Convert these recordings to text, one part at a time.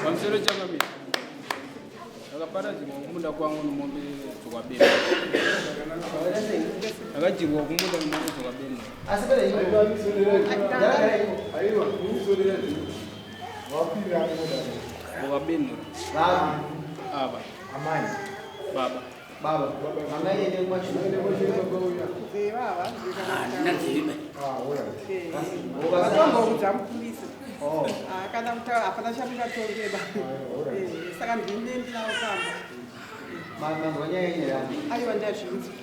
Pamusoro changamire, ndakaparadzirwa kumunda kwangu nemombe dzokwaBemba. Ndakadyirwa kumunda nemombe dzokwaBemba. Vakabenura ava baba. Baba, mama yene kumashure. Vatomboudza mupurisa. Kana kutaura hapana chamungatongeba. Saka ndini ndinawo kamba. Manzwa nyaya yenyu yani? Aiwa, ndazvinzwa.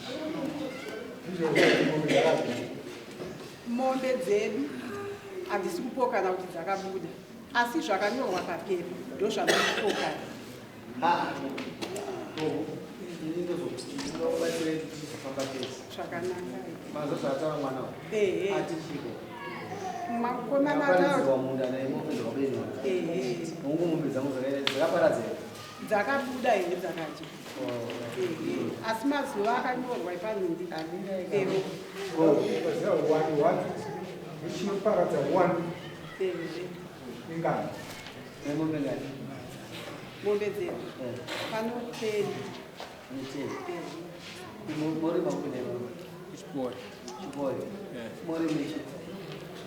Mombe dzedu handisi kupokana kuti dzakabuda, asi zvakanyorwa papepa ndo zvamunopokana. Ha. Gogo, ini ndozokubatsirai kuti tizofamba tese. Zvakanaka. Manzwa zvaataura mwana uyu? Ehe. Ati chiko? Makomana. Akaparadzirwa munda nemombe dzakabenura. Ehe. Hongu, mombe dzangu dzakaparadzira. Dzakabuda here, dzakadya. Ehe. Asi mazuva akanyorwa ipanhindi. Ehe. Muchiparadza one. Ehe. Ingani? Nemombe ngani? Mombe dzedu pano 10. Muteni. Ehe. Morima kupi nemombe? Chipori. Chipori. Eh. Morima ichi.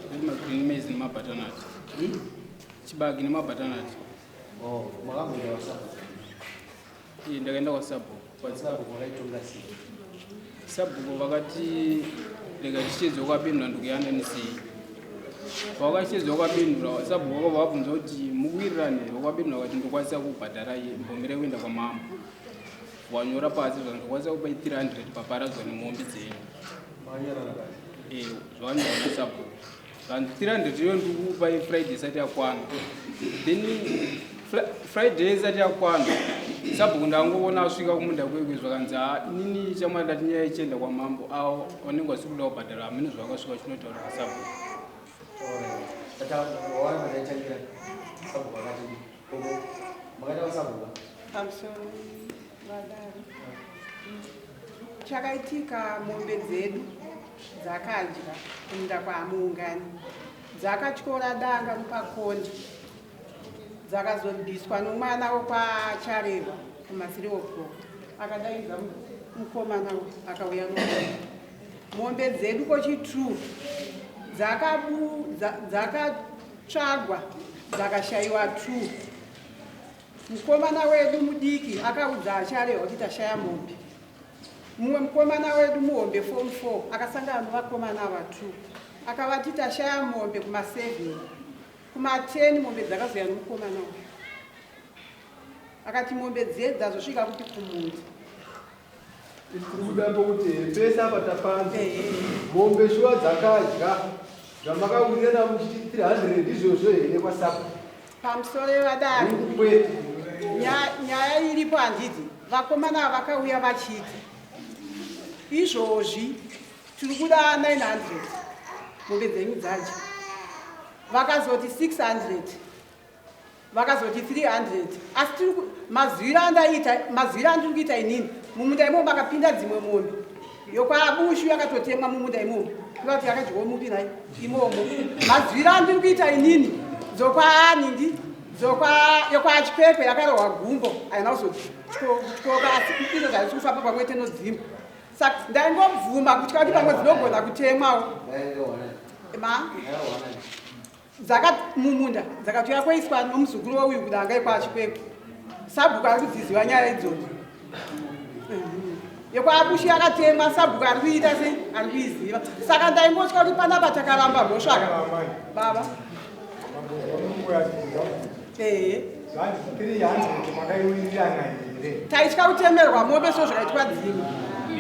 Ndiri magreen maize nemabutternut. Chibage nemabutternut. Oh, makamboenda kwasabhuku? Iye, ndakaenda kwasabhuku. Kwasabhuku wakaitonga sei? Sabhuku vakati rega tichedze kwapindura, ndikuyandanisei. Vakachedza kwapindura, sabhuku vakabva vabvunza kuti mukuwirirane here. Kwapindura vakati ndokwanisa kubhadhara mbomere kuenda kwamambo. Wanyora pasi zva ndokwanisa kupa 300 paparadzwa nemombe dzenyu. Makanyorana pasi? Eh, zvavanyorwa nasabhuku vanhu 300 iyo ndikupa Friday isati yakwana. Then Friday isati yakwana, sabhuku ndangoona asvika kumunda kwekwe, zvakanzi, "Ha, inini chamwari ndati nyaya ichienda kwamambo, avo vanenge vasi kuda kubhadhara." Hamene zvavakasvika chinotaura nasabhuku. Alright. Saka wawana pataitangira, sabhuku akati gogo, makaita kwasabhuku? Pamusoro vadaro, chakaitika, mombe dzedu dzakadya kumunda kwamuungani, dzakatyora danga mupakondi, dzakazobviswa nomwana wokwaCharerwa kuma3 o'clock. Akadaidza mukomana uyu, akauya nomombe, mombe dzedu kochi2 dzakatsvagwa, dzakashayiwa 2. Mukomana wedu mudiki akaudza acharehwa kuti tashaya mombe. Mumwe mukomana wedu muhombe, form 4, akasangana nevakomana ava 2, akavati tashaya mombe kuma7, kuma10 mombe dzakazoya nomukomana uyu. Akati mombe dzedu dzazosvika kuti kumunda. Tiri kudambo kuti pese apa tapanza mombe shuwa dzakadya zvamakawirirana muchiti 300 izvozvo here kwasabhuku? Pamusoro yevadaro. Kwete. Nyaya iripo, handiti vakomana ava vakauya vachiti izvozvi tiri kuda 900, mombe dzenyu dzadya. Vakazoti 600, vakazoti 300, asi tiri mazwiro andaita, mazwiro andiri kuita inini, mumunda imomo makapinda dzimwe mombe yokwabushu yakatotemwa mumunda imomo, kuva kuti yakadyiwa mupi nai imomo. Mazwiro andiri kuita inini, dzokwaningi, dzokwa yokwachikwekwe yakarohwa gumbo, haina kuzotyoka, asi izvo zvaisi kufamba pamwe nodzimba. Saka ndaingobvuma kutya kuti pamwe dzinogona kutemwawo ma dzaka mumunda dzakatouya koiswa nomuzukuru weuyu kudanga ikwachikwekwe. Sabhuku ari kudziziva nyaya idzodzo. Yekwabushi yakatemwa, sabhuku ari kuita sei, ari kuiziva. Saka ndaingotya kuti panapa takaramba mhosvaka baba. Ehe. Zvanzi 300 makaiwirirana here? Taitya kutemerwa mombe so zvakaitwa dzimwe.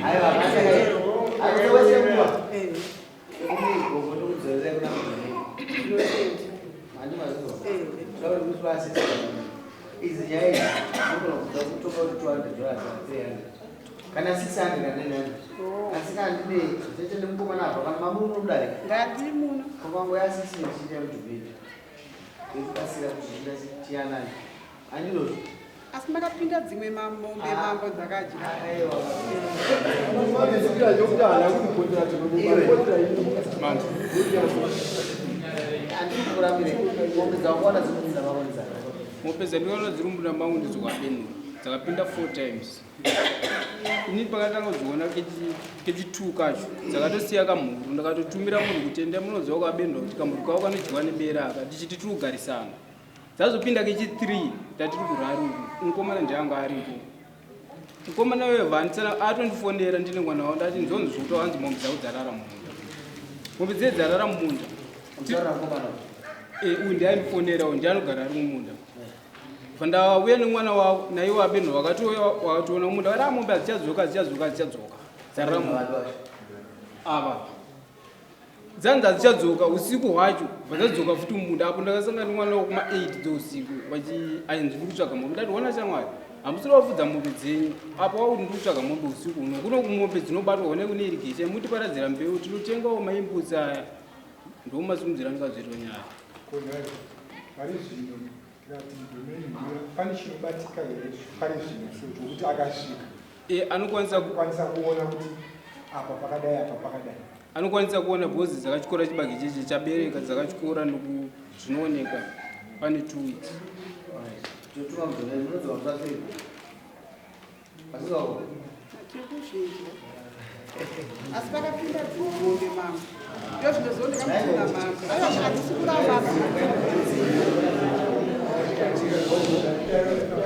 Aiwa, aiwa. Ehe. Gogo, ndikudzorera kuna mandi mazuva. Ehe. Tauri kuti vasisi idzi nyaya idzi unogona kubva kutonga kuti $200 kana 300 kana 600 kana 900. Asi kana ndine zvachaita nemukomana apa, kana mamuno munodarika. Ndandiri muno. Kopango yasisi ichiita mudhubheti yekubatsira kuti zvinda tiyanani, handinozvo? Asi makapinda dzimwe mamombe mambo dzakadya. Aiwa. Maizikira chokuti haana kuripotera. Chinokuripotera ini. Handiri kukurambire, mombe dzawakawana dziri mumunda mako nedzaka? Mombe dzandikaona dziri mumunda mangu ndidzokabenura, dzakapinda 4 times. Ini pakatanga kudziona kechi2 kacho, dzakatosiya kamhuru. Ndakatotumira munhu kuti enda munoziva kwabendwa kuti kamhuru kavo kanodyiwa nebere aka, tichiti tiri kugarisana. Dzazopinda kechi3, tatiri kurari uku, mukomana ndianga aripo. Mukomana wevhanisana atondifonera ndine mwana wavo, ndati nzonzi zvekuti hanzi mombe dzavo dzarara mumunda, mombe dziye dzarara mumunda. Kutaura mukomana? Uyu ndiaindifonera, uyu ndianogara ari mumunda. Ndauya nemwana wavo naiwo abenho, vakatouya vakatoona mumunda, vari mombe hadzichadzoka, hadzichadzoka, hadzichadzoka, dzarara mumunda. Vanhu vacho. Ava dzanzi hadzichadzoka. Usiku hwacho bvadzadzoka futi mumunda. Apo ndakasangana nemwana wekuma8 dzeusiku vachi ainzi ndiri kutsvaga mombe. Ndati, "Ona shamwari, hamusiri wafudza mombe dzenyu apo, wakuti ndiri kutsvaga mombe usiku uno. Kuno kumombe dzinobatwa one kune irrigation, mutiparadzira mbeu, tinotengawo mainputs aya." Ndomasimudzira ndikazoitwa nyaya. Konai pari zvino tikati domain mbuya, pane chinobatika here pari zvino so chokuti akasvika Anokwanisa kukwanisa kuona kuti apa pakadai, apa pakadai? Anokwanisa kuona because dzakatyora chibage cheche chabereka, dzakatyora noku zvinooneka pane 2 weeks. Totuma mudomain, munodzoka musa 3 asikawo. Tiri kuzvinzwa, asi pakapinda dzimwe mombe mamwe, ndo zvinozooneka mutuna mamwe. Aiwa, hatisi kuramba.